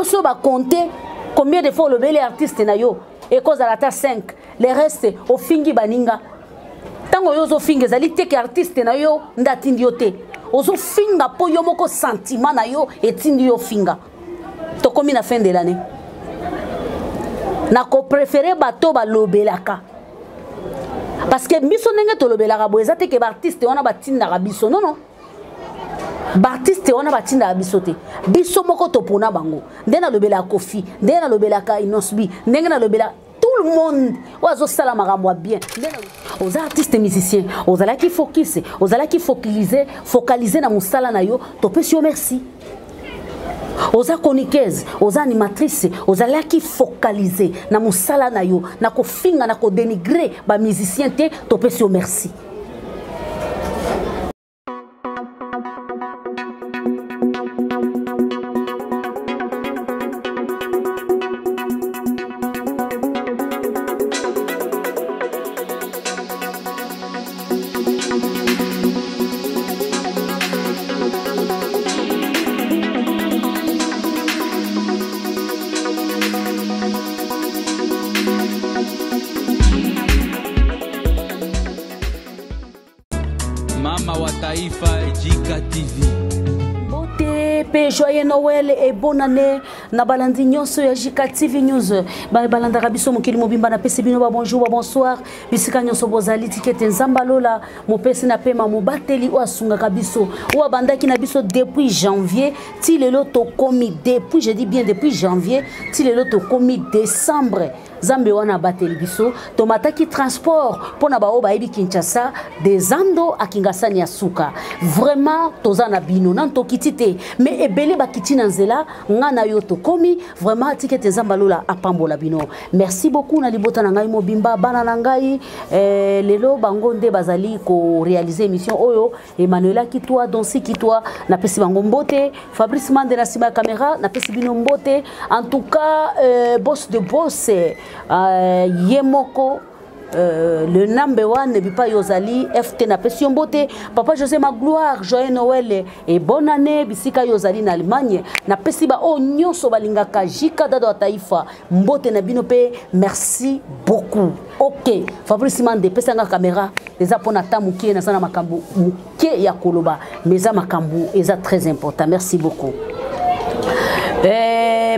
Yo so ba compter combien de fois olobeli artiste na yo ekozala ata 5, le reste ofingi baninga. Ntango yo ozofinga ezali te ke artiste na yo nde atindi yo te, ozofinga mpo yo moko sentiment na yo etindi yo finga. Tokomi na fin de l'année, nakopréféré bato balobelaka parce que biso ndenge tolobelaka boye eza te ke baartiste wana batindaka biso. Non, non, baartiste wana batindaka biso te, biso moko topona bango. Nde nalobelaka Kofi, ndenge nalobelaka Inosbi, ndenge nalobelaka tout le monde oyo azosala makambo ya bien. Oza artiste musicien, ozalaki focus, ozalaki focalisé na mosala na yo, topesi yo merci. Oza chroniqueuse, oza animatrice, ozalaki focalisé na mosala na yo, na kofinga, na kodénigrer bamusicien te, topesi yo merci. Mama wa Taifa, Jika TV. Mbote pe joyeux Noël et bonne année na balandi nyonso ya Jika TV News. Ba balandaka biso mokili mobimba, na pesi bino ba bonjour, ba bonsoir. Bisika nyonso bozali, tikete Nzamba Lola, mopesi na pema mobateli oyo asungaka biso. Oyo abandaki na biso depuis janvier, ti lelo tokomi, depuis, je dis bien depuis janvier, ti lelo tokomi décembre. Nzambe wana abateli biso, tomataki transport mpona baoyo bayebi Kinshasa, de Zando a Kingasani ya suka. Vraiment toza na bino, nanu tokiti te, mais ebele bakiti na nzela, nga na yo tokomi. Vraiment tikete Nzambe alola apambola bino. Merci beaucoup na libota na ngai mobimba, bana na ngai, lelo bango nde bazali ko réaliser émission oyo. Emmanuela Kitwa, Donsi Kitwa, napesi bango mbote. Fabrice Mande na sima ya caméra, napesi bino mbote. En tout cas, boss de boss, ye moko, le number one bipa yozali FT, napesi yo mbote. Papa José Magloire, joyeux Noël et bonne année bisika yozali na Allemagne. Napesi ba oyo nyonso balingaka Jika Dado ya Taifa, mbote na bino pe merci beaucoup. Ok, Fabrice Mande, pesa nga caméra, eza pona ta mokie, naza na makambo moke ya koloba, mais eza makambo eza très important. Merci beaucoup.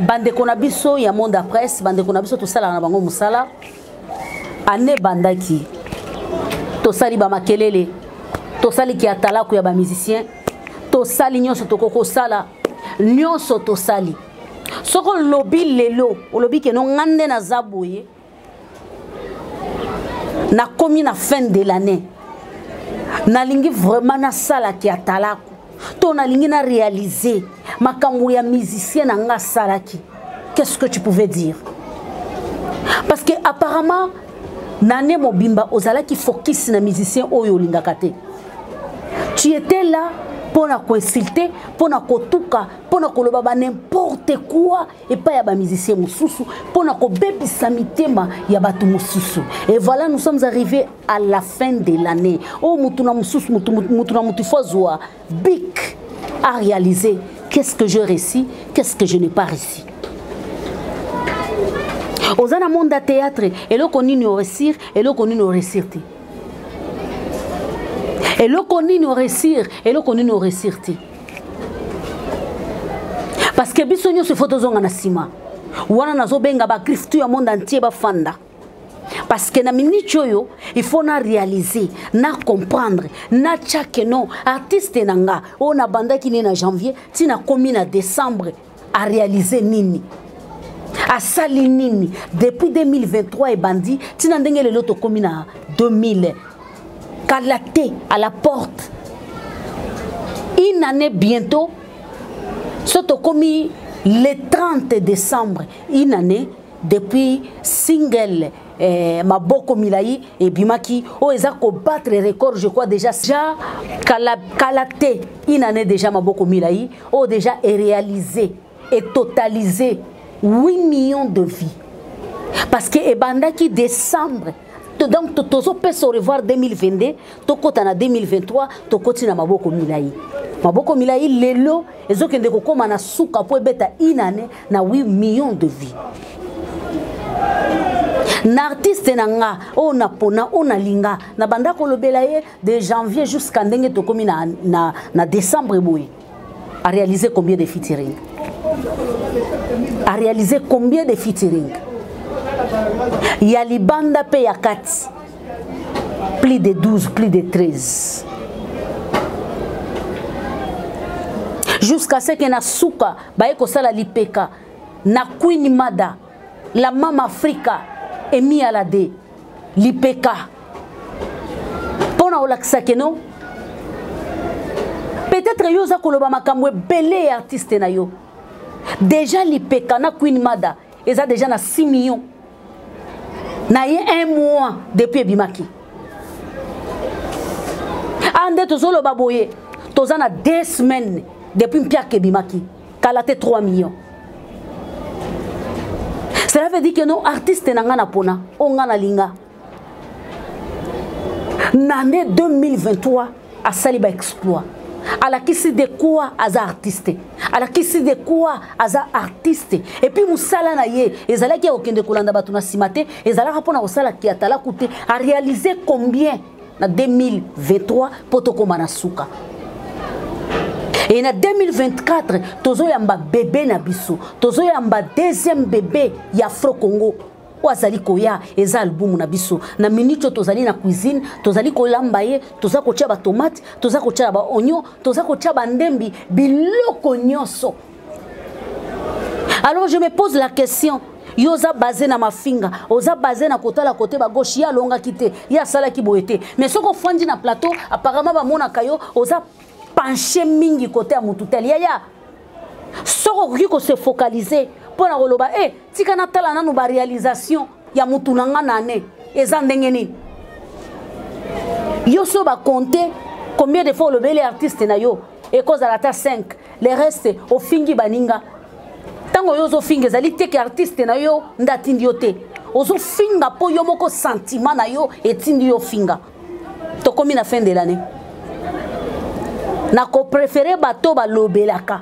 Bandeko na biso ya monde à presse, bandeko na biso tosalaka na bango mosala. Année bandaki tosali ba makelele, tosali ki atalaku ya ba musicien, tosali nyonso tokoki kosala, nyonso tosali. Soko olobi lelo, olobi ke no nga nde naza boye, nakomi na fin de l'année, nalingi vraiment nasala ki atalaku to nalingi na réaliser makambo ya musicien na nga asalaki, qu'est-ce que tu pouvais dire? Parce que apparemment nane mobimba ozalaki focus na musicien oyo olingaka te. Tu étais là mpona koinsulte, mpona kotuka, mpona koloba ba n'importe quoi epai ya ba musicien mosusu, mpona kobebisa mitema ya bato mosusu. Et voilà, nous sommes arrivés à la fin de l'année. Oyo mutu na mosusu, mutu, mutu na mutu fo azwa bic à réaliser. Qu'est-ce que je réussis, qu'est-ce que je n'ai pas réussi? Oza na monde ya théâtre, eloko nini oréussir, eloko nini oréussir te? Eloko nini oréussir, eloko nini oréussir te? Parce que biso nyonso ifo tozonga na nsima wana, nazobenga bagriffe tu ya monde entier bafanda, parce que na minute oyo il faut na réaliser, na comprendre, na tchake non artiste na nga oyo nabandaki ne na janvier ti nakomi na décembre, a réaliser nini, asali nini depuis 2023 ebandi ntina ndenge lelo tokomi na 2000, kala te, à la porte, une année bientôt. So tokomi le 30 décembre, une année depuis single Maboko Milai ebimaki, oyo eza kobattre record, je crois déjà déjà kala, kala te, une année déjà. Maboko Milai oyo déjà est réalisé et totalisé 8 millions de vues, parce que ebandaki décembre. Donc tozopesa au revoir 2022, tokɔta na 2023, tokɔti na Maboko Milai. Maboko milai lelo ezokende kokóma na suka mpo ebeta une année na 8 millions de vues. Na artiste na nga oyo napona, oyo nalinga, na banda kolobela ye de janvier jusqu'à ndenge tokomi na décembre boye, a réalisé combien de featuring? A réalisé combien de featuring? Ya libanda pe ya kati, plus de 12, plus de 13, jusqu'à ce que na suka baye kosala lipeka na Queen Mada, la Mama Africa, Emi Alade, lipeka mpona kolakisa keno peut-être yo oza koloba makambo ebele ya artiste na yo. Déjà lipeka na Queen Mada eza déjà na 6 millions na ye un mois depuis ebimaki. A nde tozoloba boye, toza na 2 semaines depuis mpiaka ebimaki, kala te 3 millions. Cela veut dire que no artiste na nga na pona, oyo nga nalinga, na année 2023 asali baexploit, alakisi de quoi aza artiste, alakisi de quoi aza artiste. Et puis mosala na ye ezalaki ya kokende kolanda bato na nsima te, ezalaka mpona kosala kiatalaku te. Aréalise combien na 2023 mpo tokóma na suka? E na 2024 tozoyamba bebe na biso, tozoyamba deuxième bebe ya Afro Congo oyo azali koya, eza albumu na biso. Na minute oyo tozali na cuisine, tozali kolamba ye, toza kotia batomate, toza kotia baoignon, toza kotia bandembi, biloko nyonso. Alors je me pose la question: yo oza basé na mafinga, oza basé na kotala kote bagauche, ye alongaki te, ye asalaki boye te, mais soki ofandi na plateau, apparemment bamonaka yo oza penché mingi kote ya motu tel. Yaya, soki okoki kose focaliser mpo na koloba e tika natala nanu baréalisation ya motu na nga na ane eza ndenge nini, yo so bacompter combien de fois olobeli artiste na yo, ekozala ata 5, le reste ofingi baninga. Ntango yo ozofinga, ezali teke artiste na yo nde atindi yo te, ozofinga mpo yo moko sentiment na yo etindi yo finga. Tokomi na fin de l'année, nakopréférer bato balobelaka,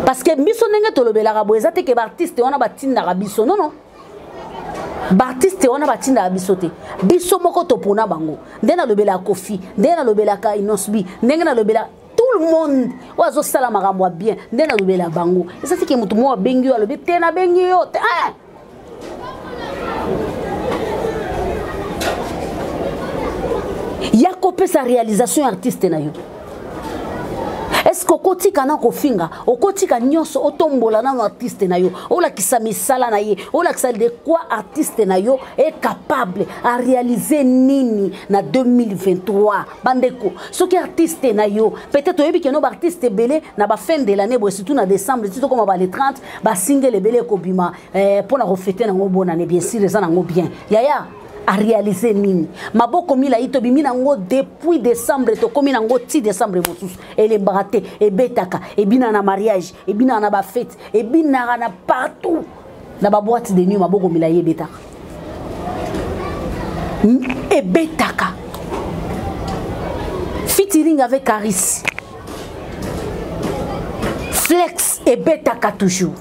parce que biso ndenge tolobelaka boye, eza teke baartiste wana batindaka biso. Non, non, baartiste wana batindaka biso te, biso moko topona bango. Nde nalobelaka Kofi, ndenge nalobelaka Innoss'B, ndenge nalobelaka tout le monde oyo azosala makambo ya bien, nde nalobela bango. Eza teke motu moko abengi yo, alobi te nabengi yo te, ah! Ya kopesa réalisation ya artiste na yo, est-ce que okotika na kofinga, okotika nyonso, otombola nano artiste na yo, olakisa misala na ye, olakisa de quoi artiste na yo est capable à réaliser nini na 2023? Bandeko, soki artiste na yo, peut-être oyebi keno baartiste ebele na bafin de l'année boye, surtout na décembre ti tokoma ba le 30, basingle ebele ekobima mpo na kofêter nango bonne année. Bien sûr, eza nango bien. Yaya, aréalise nini? Maboko milai tobimi nango depuis décembre, tokomi nango ti décembre mosusu, elembaka te, ebetaka, ebinaka na mariage, ebinaka na bafête, ebinaka na partout, na baboîte de nuit. Maboko milai ebetaka, ebetaka. Featuring avec Caris Flex ebetaka toujours.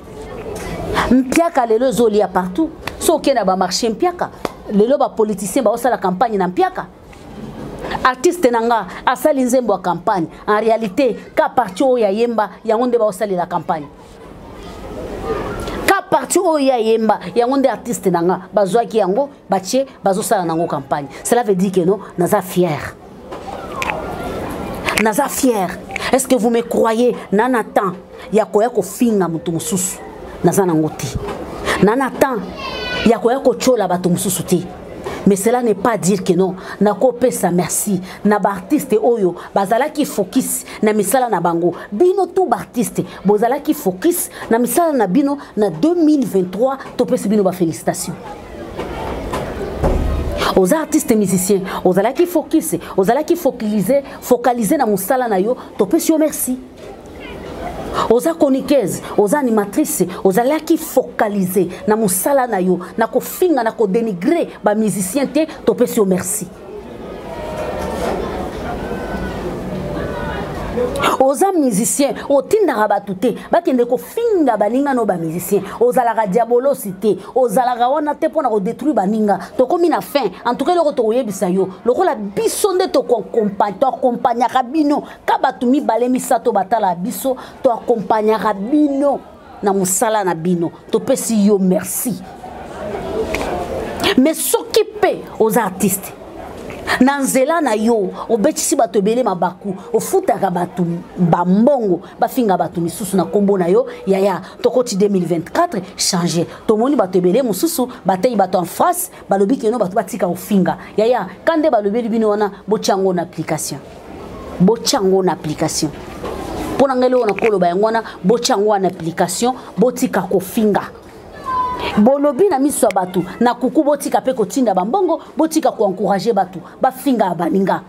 Mpiaka lelo ezolia partout, so okende na bamarché, mpiaka. Lelo bapoliticien baosala campagne na mpiaka. Artiste na nga asali nzembo ya campagne, en réalité ka parti oyo ayemba yango nde baosalela campagne, ka parti oyo ayemba yango nde artiste na nga bazwaki yango, batie, bazosala nango campagne. Cela veut dire que non, naza fier, naza fier. Est ce que vous me croyez? Na temps ya koya kofinga moto mosusu, naza nango te. Na temps ya koya kotiola bato mosusu te. Mais cela n'est pas dire que non, nakopesa merci na baartiste oyo bazalaki focus na misala na bango. Bino tout baartiste bozalaki focus na misala na bino na 2023, topesi bino bafélicitation. Oza artiste musicien, ozalaki focus, ozalaki focalisé, focalisé na mosala na yo, topesi yo merci. Oza chroniqueuse, oza animatrice, ozalaki focalisé na mosala na yo, na kofinga, na kodénigrer bamusicien te, topesi yo merci. Oza musicien, otindaka bato te bakende kofinga baninga no bamusicien. Ozalaka diabolosi te, ozalaka wana te mpo na kodétruire baninga. Tokomi na fin. En tout cas, eloko tokoyebisa yo, lokola biso nde toakompagnaka bino ka bato mibale misato batala biso, toakompagnaka bino na mosala na bino, topesi yo merci. Mais soki mpe oza artiste, na nzela na yo obetisi bato ebele mabaku, ofutaka bato bambongo bafinga bato misusu na nkombo na yo, yaya, tokoti 2024, change. Tomoni bato ebele mosusu batei bato en face, balobi keno bato batika kofinga. Yaya, ka nde balobeli bino wana, botia yango na application, botia yango na application. Mpo na ngai, eloko nakoloba yango wana, botia yango na application, botika kofinga. Bolobi na miso ya bato na kuku, botika mpe kotinda bambongo, botika koencourager bato bafinga ya baninga.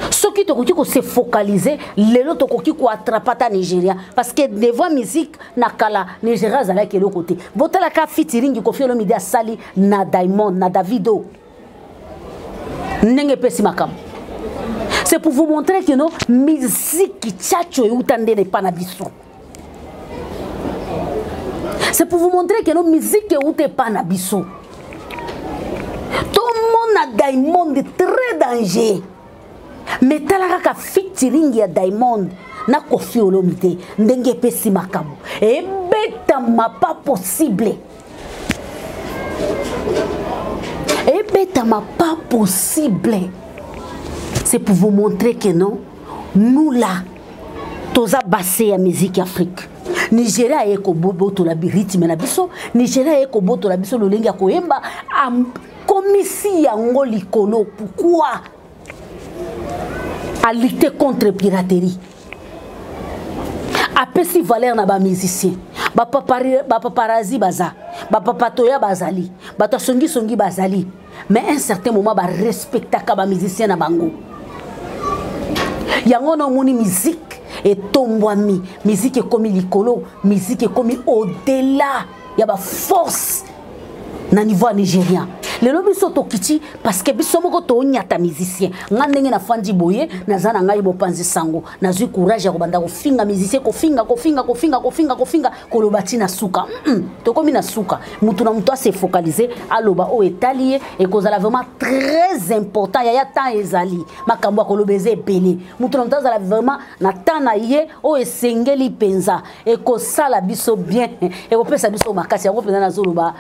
Soki tokoki kose focaliser lelo, tokoki koattraper ata Nigeria, parce que devant musique na kala, Nigeria azalaki eloko te. Botalaka featuring Koffi Olomide asali na Diamond, na Davido, ndenge epesi makambo. C'est pour vous montrer que no musique tchatcho euta ndene epa na biso. C'est pour vous montrer que no musique euta epa na biso. Tomona Diamond très danger, mais tala kaka featuring ya Diamond na Koffi Olomide, ndenge epesi makambo, ebetama pas possible, ebetama pas possible. C'est pour vous montrer que non, nous là, toza base ya musique Afrique. Nigeria aye kobotola rythme na biso, Nigeria aye kobotola biso lolenge ya koyemba, akomisi yango likolo. Pourquoi alutter contre piraterie, apesi valeur na bamusicien. Bapaparazi baza, bapapatoya bazali, bato ya songisongi bazali, mais un certain moment barespectaka bamusicien na bango. Yango na omoni musique etombwami, musique ekomi likolo, musique ekomi au-delà ya baforce na niveau ya nigérien. Lelo biso tokiti parce que biso moko toonyata musicien. Nga ndenge nafandi boye, naza na ngai mopanzi sango, nazwi courage ya kobanda kofinga musicien, kofinga, kofinga, kofinga, kofinga, kofinga, koloba ntina suka. Tokomi na suka. Mutu na mutu ase focaliser, aloba oyo etali ye. Ekozala vraiment très important, yaya. Temps ezali, makambo ya koloba eza ebele. Mutu na mutu azala vraiment na temps na ye oyo esengeli mpenza. Ekosala biso bien, ekopesa biso makasi. Yango mpenza nazoloba,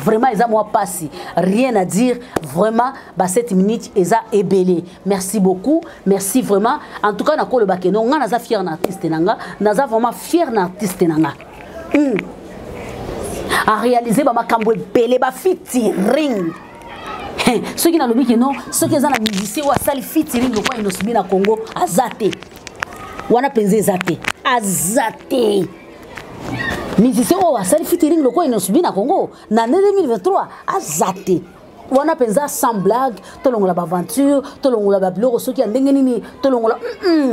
vraiment eza mwa pasi, rien à dire vraiment. Ba 7 minutes eza ebele. Merci beaucoup, merci vraiment. En tout cas, nakoloba ke non, nga naza fier na artiste na nga, naza vraiment fier na artiste na nga. Aréaliser bamakambo ebele, bafeaturing. Soki nalobi ke non, soki eza na musicien oyo asali featuring lokola Innoss'B na Congo, aza te wana mpenza, eza te, aza te musicien oyo asali featuring lokola Innoss'B na Congo na année 2023, aza te wana mpenza. Sans blague, tolongola baaventure, tolongola babiloko soki ya ndenge nini, tolongola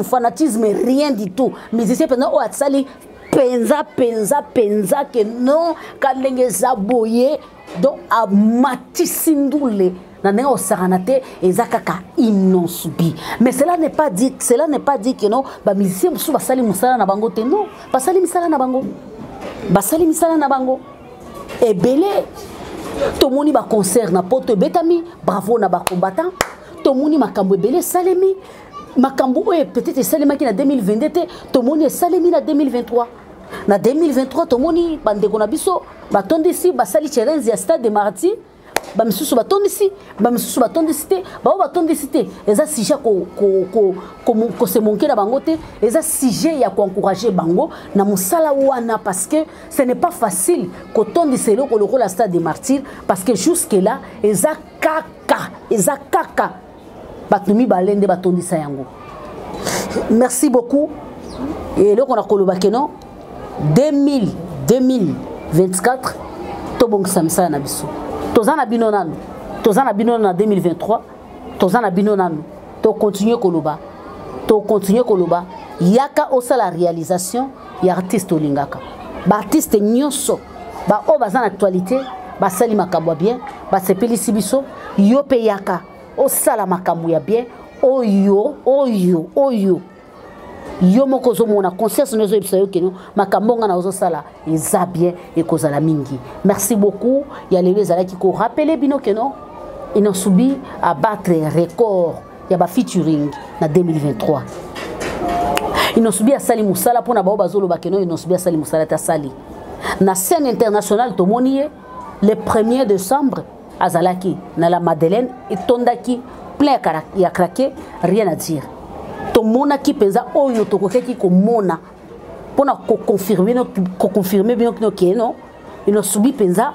fanatisme, rien du tout. Musicien mpenza oyo asali mpenza mpenza mpenza ke non, ka ndenge eza boye, donc amatisi ndule na ndenge osakana te, eza kaka Innoss'B. Mais cela n'est pas dit que non, bamusicien mosusu basali mosala na bango te. Non, basali misala na bango, basali misala na bango ebele. Tomoni baconcert na Poto ebetami, bravo na bacombattant. Tomoni makambo ebele esalemi, makambo oyo peut-être esalemaki na 2022 te, tomoni esalemi na 2023. Na 2023 tomoni bandeko na biso batondisi, basali challenge ya Stade de Martyr. Bamisusu batondisi, bamisusu batondisi te. Bao batondisi te, eza sujet kose moquer na bango te, eza sujet ya koencourager bango na mosala wana, parce que ce n'est pas facile kotondisa eloko lokola Stade de Martyr, parce que jusque là eza kaka bato mibale nde batondisa yango. Merci beaucoup. Eloko na koloba ke non, 2000 2024, tobongisa misala na biso. Toza na bino nanu, toza na bino na 2023, toza na bino nanu. Tocontinuer koloba, tocontinuer koloba. Yaka osala réalisation ya artiste olingaka. Baartiste nyonso baoyo baza na actualité basali makambo ya bien, basepelisi biso. Yo mpe yaka osala makambo ya bien. Oyo oyo oyo yo moko ozomona conscience no ezoyebisa yo keno makambo nga na ozosala eza bien, ekozala mingi. Merci beaucoup. Ya lelo ezalaki korappeler bino keno Innoss'B abattre record ya bafeaturing na 2023. Innoss'B asali mosala. Mpona bao bazoloba keno Innoss'B asali mosala te, asali na scène internationale. Tomoni ye le 1er décembre, azalaki na La Madeleine, etondaki plein ya craquer, rien à dire. Tomonaki mpenza oyo tokokaki komona mpona koconfirmer bino kino keno Innoss'B mpenza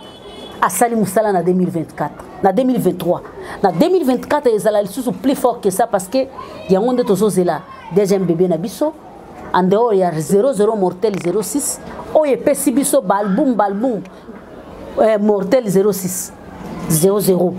asali mosala na 2024, na 2023, na 2024 ezala lisusu plus fort que ça, parce que yango nde tozozela deuxième bébé na biso en dehors ya 00 mortel 06 oyo epesi biso baalbum baalbum mortel 06 00.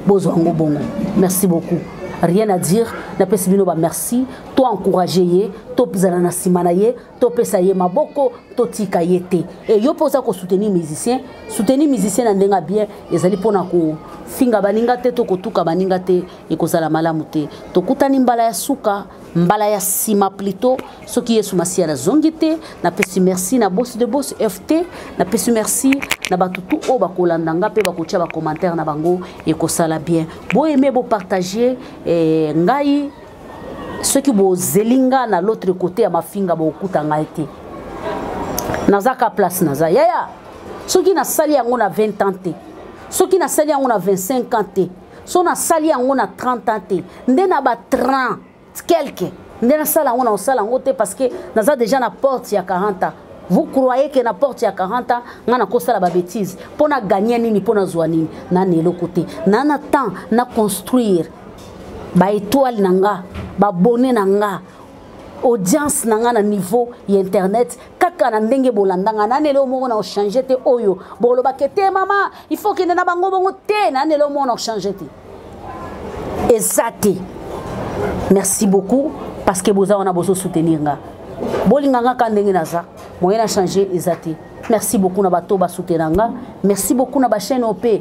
Bozwa yango bongo. Merci beaucoup, rien à dire. Napesi bino bamerci. To encourage ye, tozala na nsima na ye, topesa ye maboko, totika ye te. E yo mpo oza kosoutenir musicien, soutenir musicien na ndenge bien. Ezali mpona kofinga baninga te to kotuka baninga te, ekozala malamu te. Tokutani mbala ya suka, mbala ya nsima plutôt, soki Yesu Masiya nazongi te. Napesi merci na boss de boss ft, napesi merci na bato tu oyo bakolanda nga mpe bakotia bacommentaire na bango, ekosala bien. Boaime, bopartage ngai. Soki bozeli nga na l'autre côté ya mafinga, bokuta ngai te. Naza ka place naza yaya. Soki nasali yango na 20 ans te, soki nasali yango na 25 ans te, so nasali yango na 30 ans te, nde na ba 30 quelque nde nasala yango, na kosala yango te, parce que naza déjà na porte ya 40 ans. Vous croyez que na porte ya 40 ans nga nakosala babêtise mpo na gagner nini, mpo nazwa nini? Nana eloko te. Na temps na construire baétoile na nga, babone na nga, audience na nga na niveau ya internet, kaka na ndenge bolanda nga. Nani eloko moko na ochange te oyo bolobaka te: "Mama, il faut kende na bango bongo te." Nani eloko moko na ochange te, eza te. Merci beaucoup, parce que boza wana, bozosoutenir nga, bolinga nga ka ndenge naza. Moyen na change eza te. Merci beaucoup na bato basoutenir nga. Merci beaucoup na bachaîne oyo mpe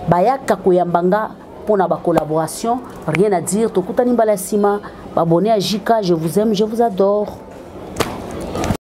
bayaka koyamba nga mpona bacollaboration. Rien à dire. Tokutani mbala ya nsima. Babone ya Jika, je vous aime, je vous adore.